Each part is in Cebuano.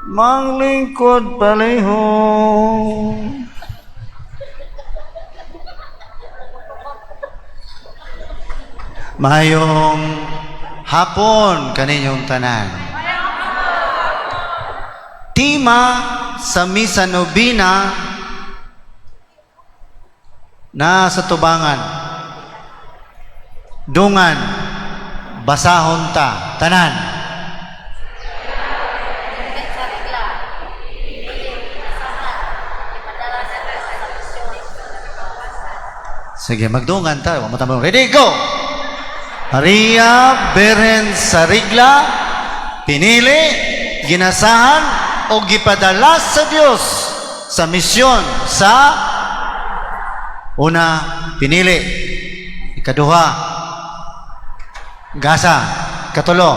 Maglingkod palihog. Mayong hapon kaninyong tanan. Tema sa Misa Nobina na sa tubangan. Dungan, basahon ta, tanan. Sige, magdungan ta. Wa mo tambong. Ready, go! Maria, Birhen sa Rigla, pinili, ginasahan, o gipadala sa Dios sa misyon sa una, pinili, ikaduha, gasa, katulo,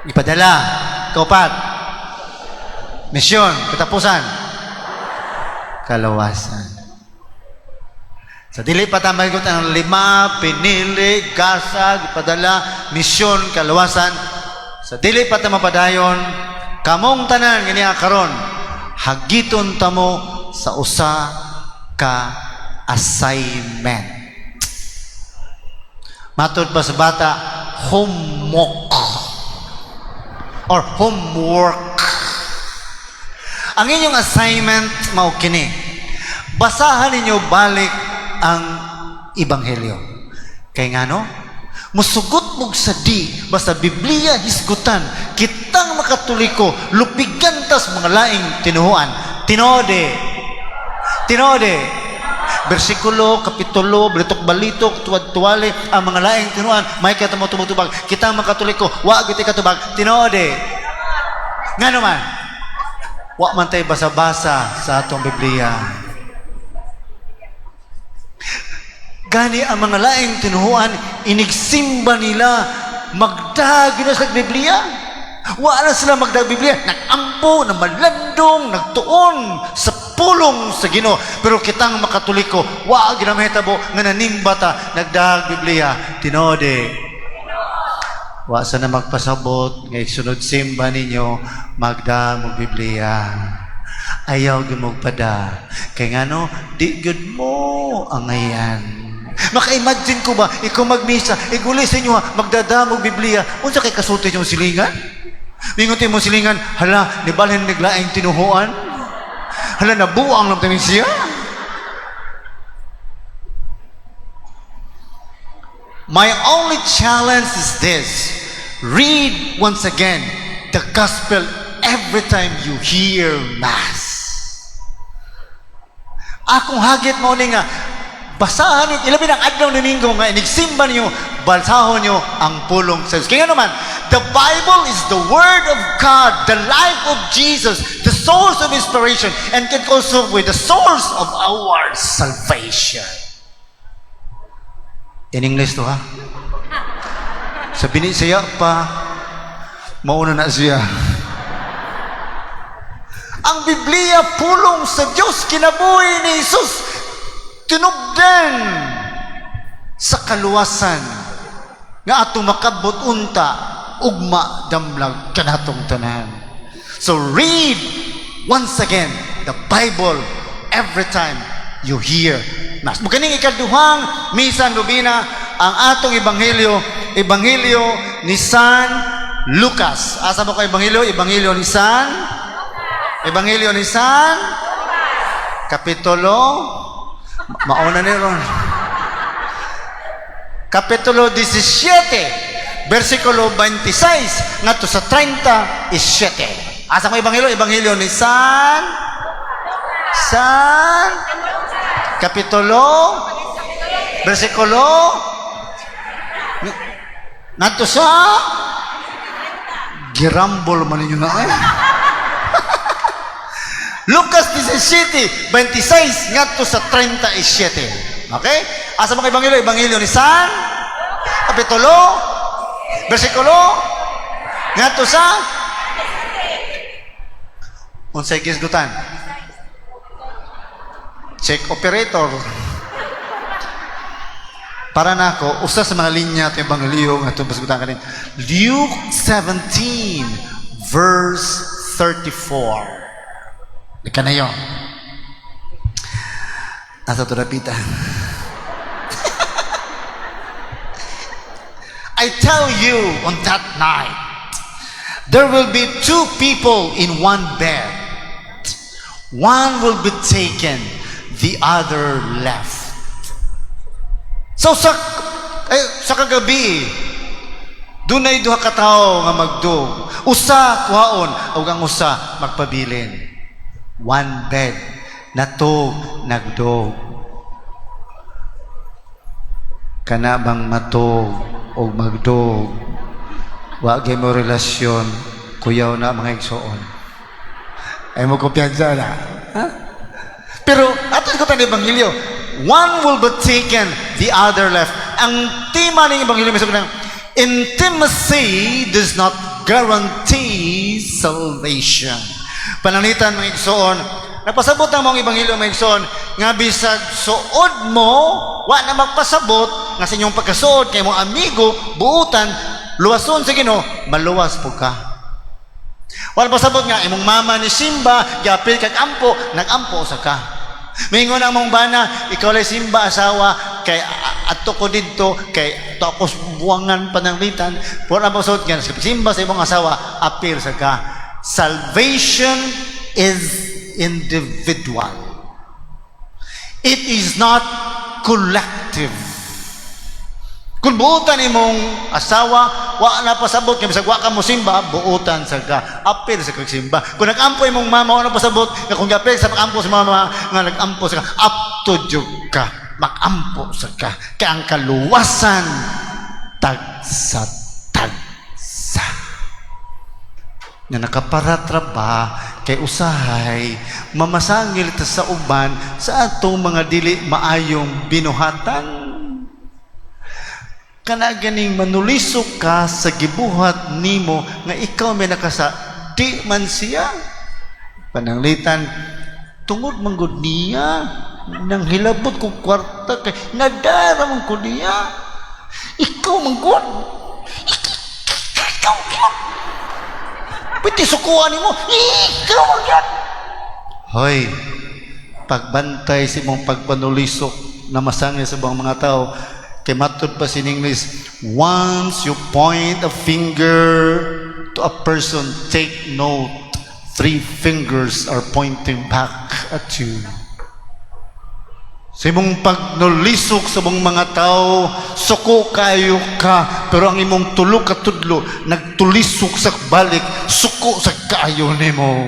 ipadala, kaupat, misyon, katapusan, kalawasan. Sa dili pa ta mahigot ang lima, pinili, gasa, gipadala, misyon, kaluwasan. Sa dili pa ta mapadayon, kamong tanan ngani karon, hagiton tamo sa usa ka assignment. Matod pa sa bata, homework or homework. Ang inyong assignment mao kini. Basahan ninyo balik ang ebanghelyo. Kay ngano? Musugot mog sa di basta Biblia hisgutan kitang makatoliko lupigan tas mga laing tinuhuan. Tinode. Tinode. Bersikulo, kapitulo, balitok-balitok, tuwad-tuwali, ang mga laing tinuan, may kita mo tumutubag. Kitang mga Katoliko, wa gyud katubag. Tinode. Ngano man? Wa man tay basa-basa sa atong Biblia. Gani ang mga laing tinuhuan, inigsimba nila, magdag na sa Biblia. Wala sila magdag Biblia. Nagampo, namalandong, nagtuon sa pulong sa Ginoo. Pero kitang makatoliko, wa ginamhetabo nga nanimba ta, nagdag Biblia. Tinode. Wa sa na magpasabot, nga isunod simba ninyo, magdag mo Biblia. Ayaw gimugpada. Kay ngano, di gyud mo angayan. Maka-imagine ko ba, ikaw magmisa, iguli sa inyo ha, magdadamog Biblia, unsa kay kasulti yung silingan? Mingon mo silingan, hala, nibalhin naglaing tinuhuan? Hala, nabuang lang tayo siya? My only challenge is this. Read once again the gospel every time you hear Mass. Akong hagit mo ni nga, basahan niyo, ilabi ng adlaw Domingo nga inigsimba niyo, basahon niyo ang pulong sa Diyos. Kaya naman, the Bible is the Word of God, the life of Jesus, the source of inspiration, and can also be the source of our salvation. In English to ha? Sa binisaya pa, mauna na siya. Ang Biblia pulong sa Diyos, kinabuhi ni Jesus, tinubdan sa kaluwasan nga atong makabot unta ugma damlag kanatong tanan. So read once again the Bible every time you hear Mass. Mukaning ikaduhang misa nobina ang atong ebanghelyo, ebanghelyo ni San Lucas. Asa mo ka ebanghelyo? Ebanghelyo ni San Ebanghelyo ni San Kapitulo mauna ni ron. Kapitulo 17, versikulo 26 ngadto sa 37. Asa mo ebanghelyo? Ebanghelyo ni San San Kapitulo versikulo ngadto sa girambol man ninyo na eh. Lucas 17, 26 ngadto sa 37. Okay? Asa mo kay Ebanghelyo? Ebanghelyo ni San? Kapitulo? Versikulo? Ngadto sa? Unsay gisgutan? Check operator. Para nako, usa sa mga linya at Ebanghelyo nga itong pasgutan kanin. Luke 17, verse 34. Ika na yun. Asa to napita? I tell you, on that night, there will be two people in one bed. One will be taken, the other left. So sa kagabi, dunay duha ka tawo nga magdog. Usa kuhaon ug ang usa magpabilin. One bed, natog, nagdog. Kana bang matog o magdog, wa gyud mo relasyon, kuyaw na, mga igsoon. Ay mo kumpiyansa na. Ha? Pero ato ko tan ebanghelyo, one will be taken, the other left. Ang tema ng ebanghelyo mismo ng intimacy does not guarantee salvation. Pananglitan, mga igsoon, napasabot ang mga ebanghelyo, mga igsoon, nga bisag suod mo, wa na magpasabot nga sa inyong pagkasuod kay mong amigo, buutan, luwason sa Ginoo, maluwas po ka. Wala pasabot nga imong mama ni simba, giapil kag ampo, nagampo sa ka. Mingon ang mong bana, "Ikaw lay simba, asawa, kay adto ko didto, kay to ako buwangan." Pananglitan, wala pasabot nga simba sa imong asawa, apil sa ka. Salvation is individual. It is not collective. Kung buutan imong asawa, wa na pasabot kay bisag wa ka mo simba, buutan sa ka, apil sa kag simba. Kung nagampo imong mama, wa na pasabot nga kung giapil sa pagampo sa mama nga nagampo sa ka, up to jud ka, makampo sa ka. Kay ang kaluwasan tagsa tagsa. Nga nakaparatra ba kay usahay mamasangil ta sa uban sa atong mga dili maayong binuhatan? Kana ganing manulisok ka sa gibuhat nimo nga ikaw may nakasa, di man siya. Pananglitan, tungod man gud niya nang hilabot kong kwarta kay nadara man ko niya. Ikaw man gud, ikaw gyud. Pwede sukuan nimo, ikaw man gyud. Hoy, pagbantay sa imong pagpanulisok na masangil sa ubang mga tao, kay matud pa sin English, once you point a finger to a person, take note, three fingers are pointing back at you. Sa imong pagnulisok sa imong mga tao, suko kayo ka, pero ang imong tulo ka tudlo, nagtulisok sa balik, suko sa kaayo nimo.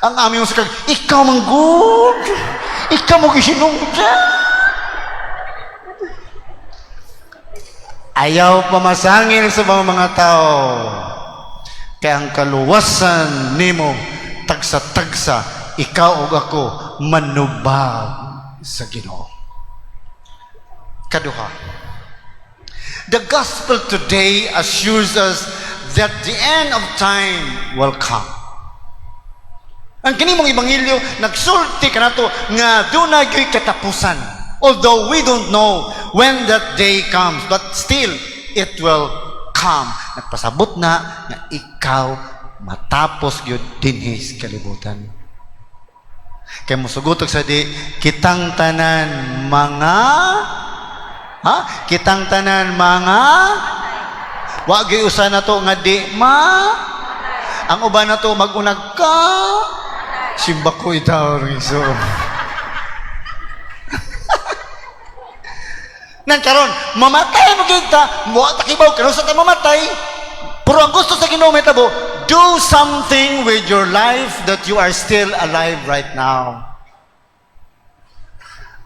Ang aming sa kag, ikaw man gud, ikaw mo gisinungdan. Ayaw pamasangil sa mga tao. Kaya ang kaluwasan nimo, tagsa-tagsa, ikaw ug ako, manubag sa Ginoo. Kaduha. The gospel today assures us that the end of time will come. Ang kini mong ebanghelyo nagsulti kanato nga dunay gyud katapusan. Although we don't know when that day comes, but still it will come. Nagpasabot na nga ikaw matapos gyud dinhi sa kalibutan. Kay mosugot og sa di kitang tanan mga, ha? Kitang tanan mga wa gyud usa na to nga di ma ang uban na to magunag ka simba ko itaw so. Nang karon mamatay mo gyud ta, mo ta kibaw kanus-a ta mamatay. Pero ang gusto sa Ginoo mahitabo, do something with your life that you are still alive right now.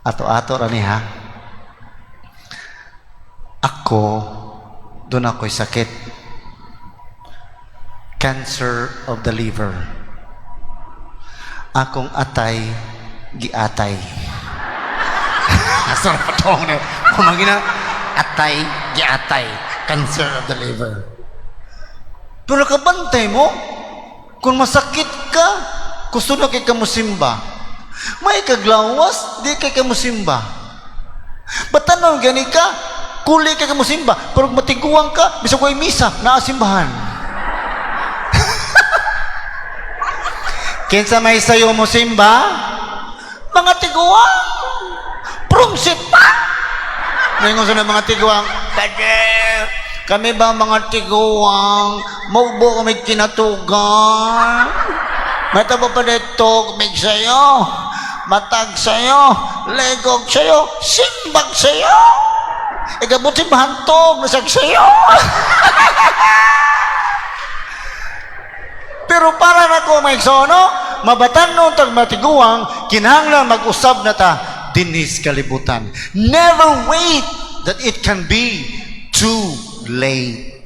Ato-ato ra ni ha. Ako, doon ako'y sakit. Cancer of the liver. Akong atay, giatay. Asa na patong na. Kumagina, atay, giatay. Cancer of the liver. Pero nakabantay mo, kung masakit ka, gusto na kay kamusimba. May kaglawas, di kay kamusimba. Batanon gani ka, kuli kay kamusimba, pero kung matiguang ka, bisag way misa, naasimbahan. Kinsa may sayo mo simba? Mga tiguang. Prungsit pa. Ngayon sa mga tiguang, "Father, kami ba mga tiguang, maubo kami kinatugan. Matabo pa dito, mig sa'yo, matag sa'yo, legog sa'yo, simbag sa'yo. Igabot si bahantog, nasag sa'yo." Pero para na ko mga igsoon, mabatan nun tag matiguang, kinahanglan mag-usab na ta dinis kalibutan. Never wait that it can be too late.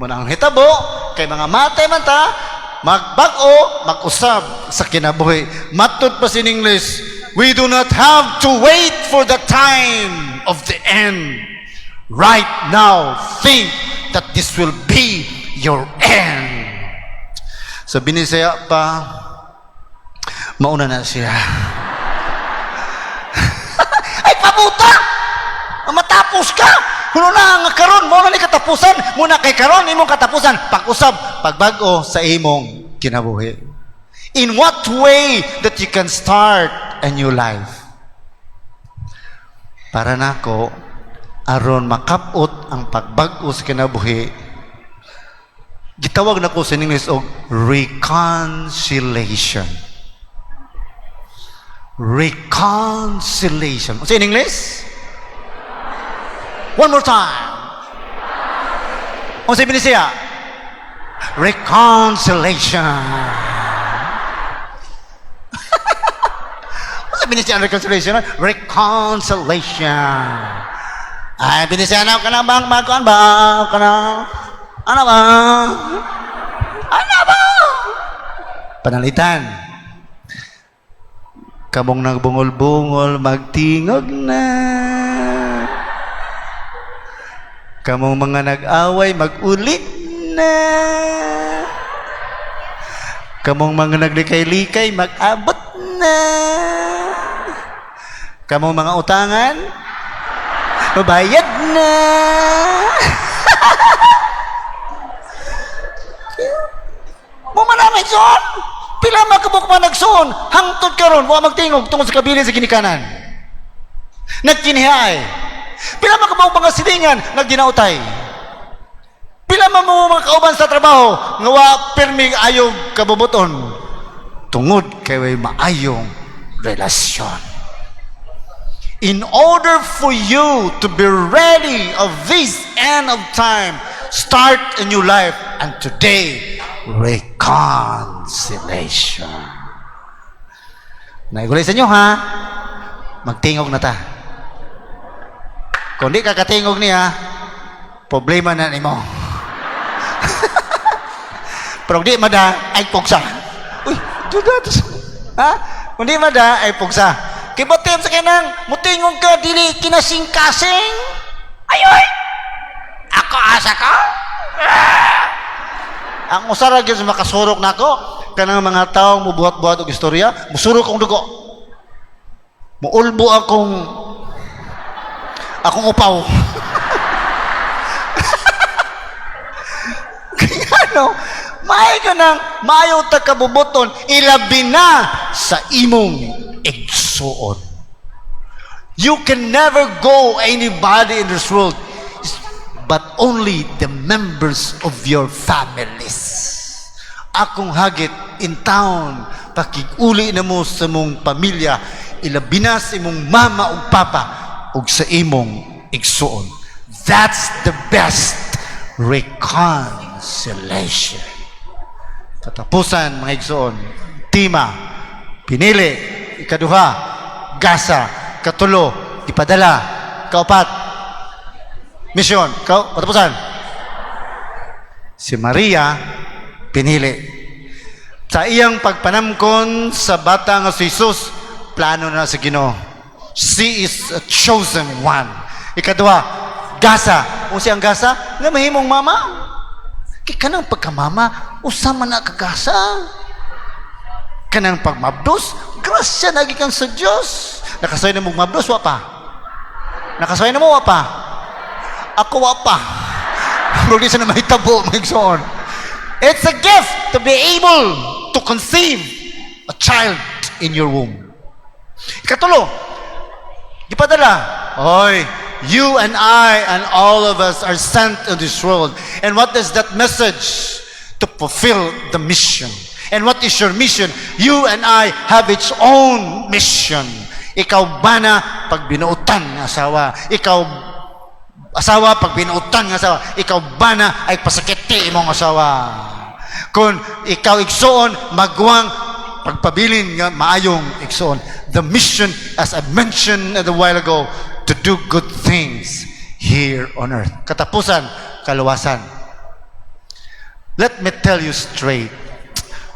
Muna ang hitabo, kay mga matay man ta, magbag-o, mag-usab sa kinabuhi. Matud pa sin English, we do not have to wait for the time of the end. Right now, think that this will be your end. Sa Binisaya pa, mauna na siya. Ay, pabuta! Matapos ka! Kuno na nga karon, mao na ni katapusan, muna kay karon imong katapusan, pag-usab, pagbag-o sa imong kinabuhi. In what way that you can start a new life? Para nako, aron makapot ang pagbag-o sa kinabuhi, gitawag nako sa English og reconciliation. Reconciliation. Unsa in English? One more time. Unsa Binisaya? Reconciliation. Unsa Binisaya ang reconciliation? Reconciliation. Ay, Binisaya na ka na bang magkuan ba? Kana ano ba? Ano ba? Panalitan. Kamong nagbungol-bungol, magtingog na. Kamong mga nag-away, mag-ulit na. Kamong mga naglikay-likay, mag-abot na. Kamong mga utangan, mabayad na. Mo man na igsoon. Pila makabuk man nagsuon, hangtod karon wa magtingog tungod sa kabilin sa ginikanan. Nagkinihay. Pila makabuk mga silingan nagdinautay. Pila man mo mga kauban sa trabaho nga wa pirming ayong kabubuton tungod kay way maayong relasyon. In order for you to be ready of this end of time, start a new life, and today, reconciliation. Naigulay sa inyo, ha? Magtingog na ta. Kung di ka katingog niya, problema na nimo. Pero kung di mada, ay pugsa. Uy, duda. Ha? Kung di mada, ay pugsa. Kibatim sa kanang, mutingog ka, dili kinasing-kasing. Ayoy! Ako asa ka? Ah! Ang usara gyud sa makasurok nako, kanang mga tawo mubuhat-buhat og istorya, musurok akong dugo. Muulbo akong upaw. Kaya ano, maayo ka nang maayo ta kabubuton, ilabi na sa imong igsuon. You can never go anybody in this world, but only the members of your families. Akong hagit in town, pakiguli na mo sa mong pamilya, ilabi na sa imong mama ug papa, ug sa imong igsuon. That's the best reconciliation. Katapusan, mga igsuon, tima, pinili, ikaduha, gasa, katulo, ipadala, kaupat, mission, katapusan. Si Maria, pinili. Sa iyang pagpanamkon sa bata nga si Jesus, plano na sa Ginoo. She is a chosen one. Ikaduha, gasa. Unsa ang gasa? Nga mahimong mama. Kay kanang pagkamama, usa man na kagasa. Kanang pagmabdos, grasya na gikan sa Dios. Nakasaway na mong mabdos, wa pa. Nakasaway na mo, wa pa. Ako wa pa. Pero di sa na mahitabo, mga igsoon. It's a gift to be able to conceive a child in your womb. Ikatulo, gipadala. Oy, you and I and all of us are sent in this world. And what is that message? To fulfill the mission. And what is your mission? You and I have its own mission. Ikaw bana pag binuutan nga asawa? Ikaw asawa pag binuutan nga asawa? Ikaw bana ay pasakiti imong asawa? Kung ikaw igsuon, magwang pagpabilin nga maayong igsuon. The mission, as I mentioned a while ago, to do good things here on earth. Katapusan, kaluwasan. Let me tell you straight.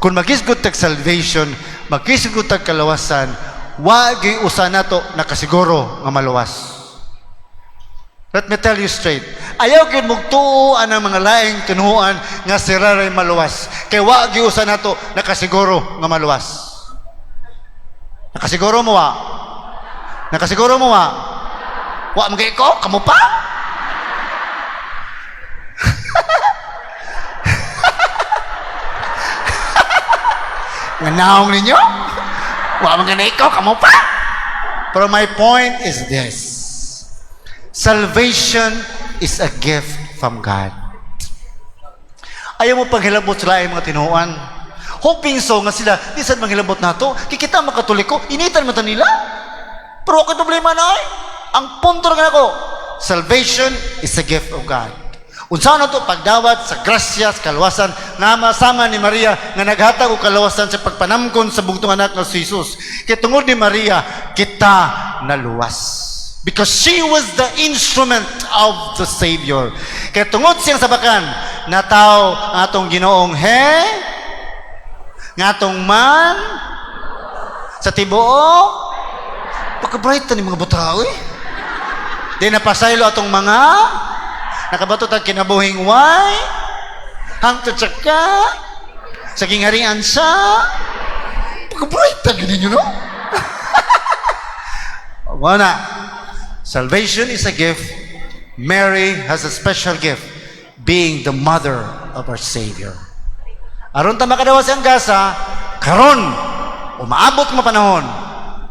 Kung magisgot tag salvation, magisgot tag kaluwasan, wa gyud usa nato nakasiguro nga maluwas. Let me tell you straight. Ayaw gyud mugtuo ang mga laing tinuohan nga sila ray maluwas. Kay wa gyud usa nato nakasiguro nga maluwas. Nakasiguro mo wa? Nakasiguro mo wa? Wa man ko, kamo pa? Nga naong ninyo? Wa man gani ko, kamo pa? Pero my point is this. Salvation is a gift from God. Ayaw mo paghilabot sila ay mga tinuan. Hoping so nga sila, di sad manghilabot nato. Kay kita makatoliko, initan man ta nila. Pero okay problema na ay. Ang punto nga ako, salvation is a gift of God. Unsa na to pagdawat sa grasya sa kaluwasan nga masama ni Maria nga naghatag og kaluwasan sa pagpanamkon sa bugtong anak nga si Jesus. Kay tungod ni Maria kita naluwas. Because she was the instrument of the Savior. Kay tungod siyang sabakan, nataw ang atong Ginoong he, nga atong man, sa tibuok, pagka-bright ni mga butao eh. Di napasaylo atong mga, nakabato tag kinabuhing way, hangtod sa ka, sa gingharian sa, pagka-bright ta ninyo, no? Wala. Salvation is a gift. Mary has a special gift, being the mother of our Savior. Aron ta makadawa siyang gasa, karon, umaabot mo panahon,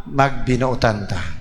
magbinuotan ta.